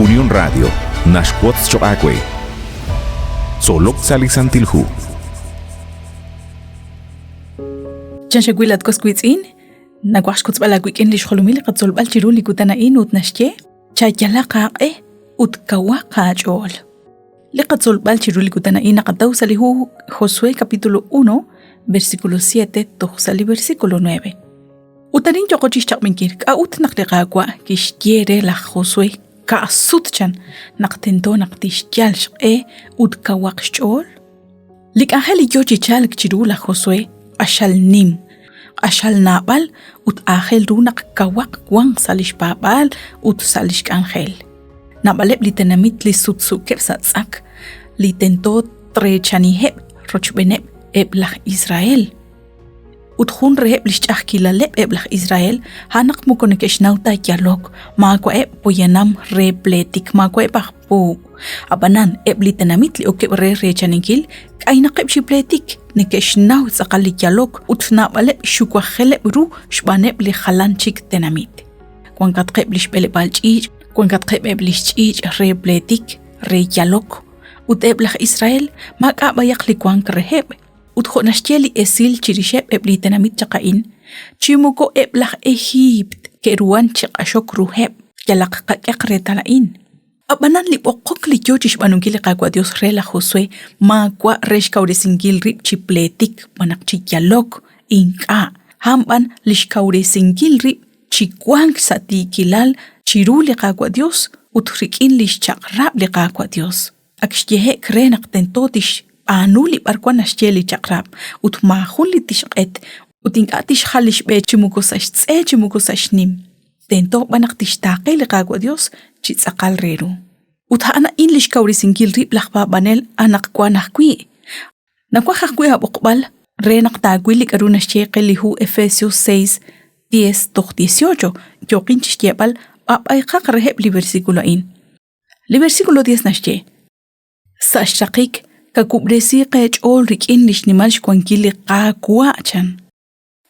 Unión Radio naxwotz choq' aawe. Tzolok sa' li Santil Hu. Chan xawil at was wiitz'in, nawaj xkotzb'al aawik'in li xjolomil li qatzolb'al chiru li kutan a'in ut naxye, chayalaq aaq'e ut kawaq aach'ool. Li qatzolb'al chiru li kutan a'in naqataw sa' li hu Josué capítulo 1, versículo 7 toj sa' li versículo 9. Ut arin yoko chi xchaq'b'inkil k'a'ut naq li Qaawa' kixye re laj Josué ka'sut chan naq tento naq tixyal xq'e ut kawaq xch'ool. Li k'anjel li yo chi chalk chiru laj Josué q'axal nim, q'axal naab'al ut aajel ru naq kawaq wanq sa' li xpaab'aal ut sa' li xk'anjel. Naab'aleb' li tenamit li sutsu'keb' sa' tz'ak li tento treechaniheb' rochb'eeneb' eb' laj Israel. Ut jun reheb' li xch'a'ajkilaleb' eb' laj Israel a'an naq moko neke'xnaw ta yalok, maawa'eb' poyanam re pleetik, maawa'eb' aj puub'. Ab'anan, eb' li tenamit li okeb' re reechaninkil k'aynaqeb' chi pleetik, neke'xnaw tz'aqal li yalok ut naab'aleb' xuwajeleb' ru xb'aaneb' li jalan chik tenamit. Wankatqeb' li xb'eleb'aal ch'iich', wankatqeb' eb' li xch'iich' re pleetik, re yalok, ut eb' laj Israel maak'a' b'ayaq li wank reheb'. Ut jo' naxye li esil chirixeb' eb' li tenamit chaq a'in, chi moko eb' laj Ejiipt ke'ruhan chi q'axok ruheb', yalaq qak'eq reetal a'in. Ab'anan li b'oqok li yo chi xb'aanunkil li Qaawa' Yos re laj Josué maawa' re xkawresinkil rib' chi pleetik malaj chi yalok, ink'a', a'an b'an li xkawresinkil rib' chi wank sa' tiikilal chiru li Qaawa' Yos ut rik'in li xchaq'rab' li Qaawa' Yos. Ak xyehe'k re naq tento tixb'aanu li b'arwan naxye li chaq'rab' ut maajun li tixq'et ut ink'a' tixjal li xb'e chi moko sa' xtz'e chi moko sa' xnim. Tento b'an naq tixtaaqe li Qaawa' Dios chi tz'aqal re ru. Ut a'an a'in li xkawresinkil rib' laj paab'anel anaqwan ajwi'. Nawaj ajwi' aab'oqb'al re naq taawil li k'aru naxye qe li hu Efesios 6, 10 toj 18, yooqin chi xyeeb'al b'ab'ayqaq reheb' li versículo a'in. Li versículo 10 naxye, Sa' xraqik, kawub'resiiq eech'ool rik'in li xnimal xwankil li Qaawa' chan.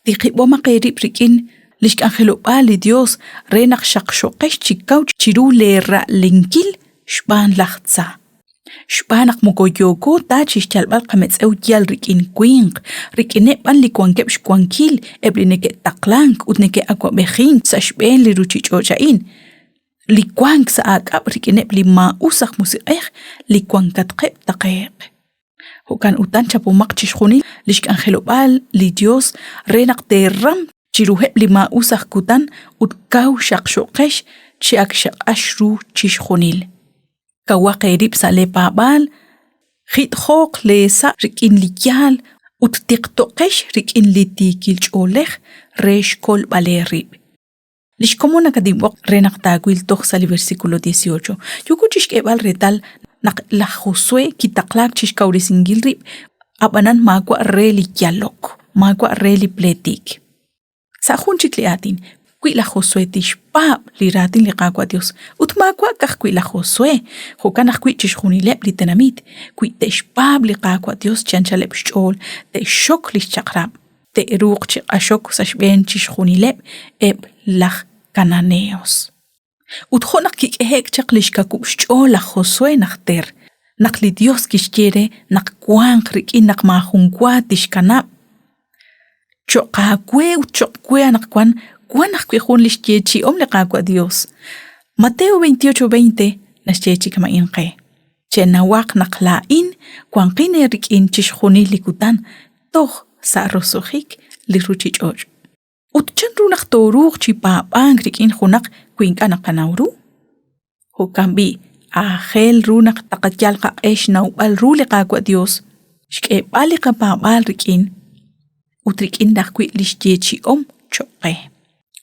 Tiqib'omaq eerib' rik'in li xk'anjelob'aal li Yos re naq xaqxoqex chi kaw chiru leera'lenkil xb'aan laj tza. Xb'aan naq moko yooko ta chi xyalb'al qametz'ew yal rik'in winq, rik'ineb' b'an li wankeb' xwankil, eb' li neke'taqlank ut neke'awab'ejink sa' xb'een li ruuchich'och' a'in. li wank sa' aak'ab' rik'ineb' li maa'us aj musiq'ej li wankatqeb' taqe'q. Jo'kan utan chapomaq chixjunil li xk'anjelob'aal li Yos re naq teeram chiruheb' li maa'us aj kutan ut kaw xaqxo'qex chi ak xeq'ax ru chixjunil. Kawaq eerib' sa' leepaab'aal, jit'jooq leesa' rik'in li yaal ut tiqtoqex rik'in li tiikil ch'oolej re xkolb'al eerib'. Li xkomon nakatinb'oq re naq taawil toj sa' li versículo 18. Yooko chi xk'eb'al reetal naq laj Josué kitaqlaak chi xkawresinkil rib', ab'anan maawa' re li yalok, maawa' re li pleetik. Sa' jun chik li aatin, wi laj Josué tixpaab' li raatin li Qaawa' Dios, ut maawa' ka'ajwi' laj Josué, jo'kan ajwi' chixjunileb' li tenamit, wi te'xpaab' li Qaawa' Dios chi anchaleb' xch'ool, te'xxok li xchaq'rab'. te'ruuq chi q'axok sa' xb'een chixjunileb' eb' laj Cananeos. Ut jo' naq kik'ehe'k chaq li xkawub' xch'ool laj Josué najter, naq li Yos kixye re naq wanq rik'in naq maajunwa tixkanab'. Cho'q aawe ut cho'q we anaqwan wank ajwi' jun li xyeechi'om li Qaawa' Yos. Mateo 28:20 naxye chi kama'in qe. Chenawaq naq laa'in wanqin eerik'in chixjunil li kutan toj sa' roso'jik li ruuchich'och'. Ut chanru naq tooruuq chi paab'ank rik'in junaq wi ink'a' naqanaw ru? Jo'kan b'i', aajel ru naq taqayal qaq'e xnawb'al ru li Qaawa' Dios, xk'eeb'al li qapaab'aal rik'in ut rik'in ajwi' li xyeechi'om choq' qe.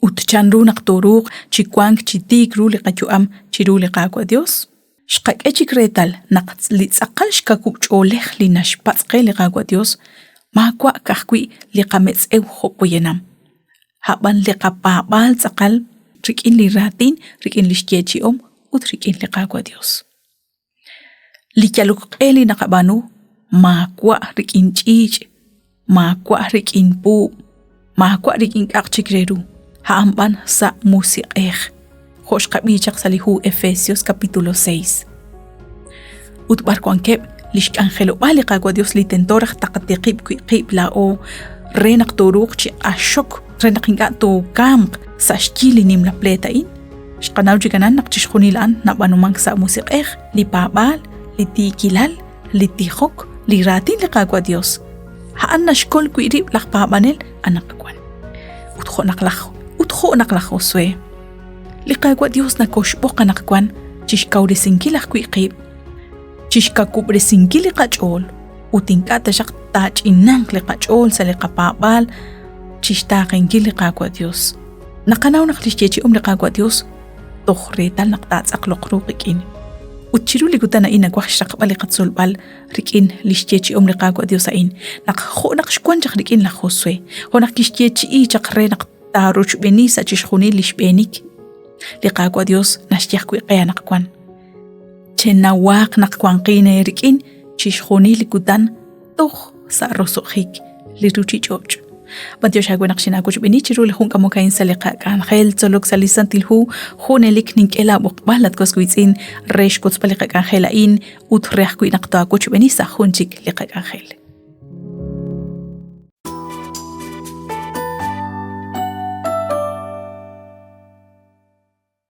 Ut chanru naq tooruuq chi wank chi tiik ru li qayu'am chiru li Qaawa' Dios? Xqak'e chik reetal naq li tz'aqal xkawub' ch'oolej li naxpatz' qe li Qaawa' Dios maawa' ka'ajwi' li qametz'ew jo' poyanam, a'b'an li qapaab'aal tz'aqal rik'in li raatin, rik'in li xyeechi'om ut rik'in li Qaawa' Dios. Li yalok q'e li naqab'aanu maawa' rik'in ch'iich', maawa' rik'in puub', maawa' rik'in k'a'aq chik re ru, a'an b'an sa' musiq'ej. jo' xqab'i chaq sa' li hu Efesios capítulo 6. Ut b'ar wankeb' li xk'anjelob'aal li Qaawa' Dios li tento raj taqatiqib' wi' qib' laa'o re naq tooruuq chi q'axok re naq ink'a' tookamq sa' xyi li nimla pleet a'in? Xqanaw chik anan naq chixjunil a'an nab'aanumank sa' musiq'ej, li paab'aal, li tiikilal, li tijok, li raatin li Qaawa' Dios. A'an naxkol wi' rib' laj paab'anel anaqwan. Ut jo' naq laj ut jo' naq laj Josué, li Qaawa' Dios nakoxb'oq anaqwan chixkawresinkil ajwi' qib', chixkawub'resinkil li qach'ool ut ink'a' taxaq taach'inanq li qach'ool sa' li qapaab'aal chixtaaqenkil li Qaawa' Dios. Naqanaw naq lix yeechi'om li Qaawa' Dios toj reetal naq taatz'aqloq ru qik'in. Ut chiru li kutan a'in nawaj xraqb'al li qatzolb'al rik'in li xyeechi'om li Qaawa' Dios a'in, naq jo' naq xwan chaq rik'in laj Josué, jo' naq kixyeechi'i chaq re naq taarochb'eeni sa' chixjunil li xb'eenik. Li Qaawa' Dios naxye ajwi' qe anaqwan, Chenawaaq naq wanqin eerik'in chixjunil li kutan toj sa' roso'jik li ruuchich'och'. B'antiox aawe naq xinaawochb'eeni chiru li jun k'amok a'in sa' li qak'anjel tzolok sa' li Santil Hu, junelik nink'e laab'oqb'al at was wiitz'in re xwotzb'al li qak'anjel a'in ut re ajwi' naq taawochb'eeni sa' jun chik li qak'anjel.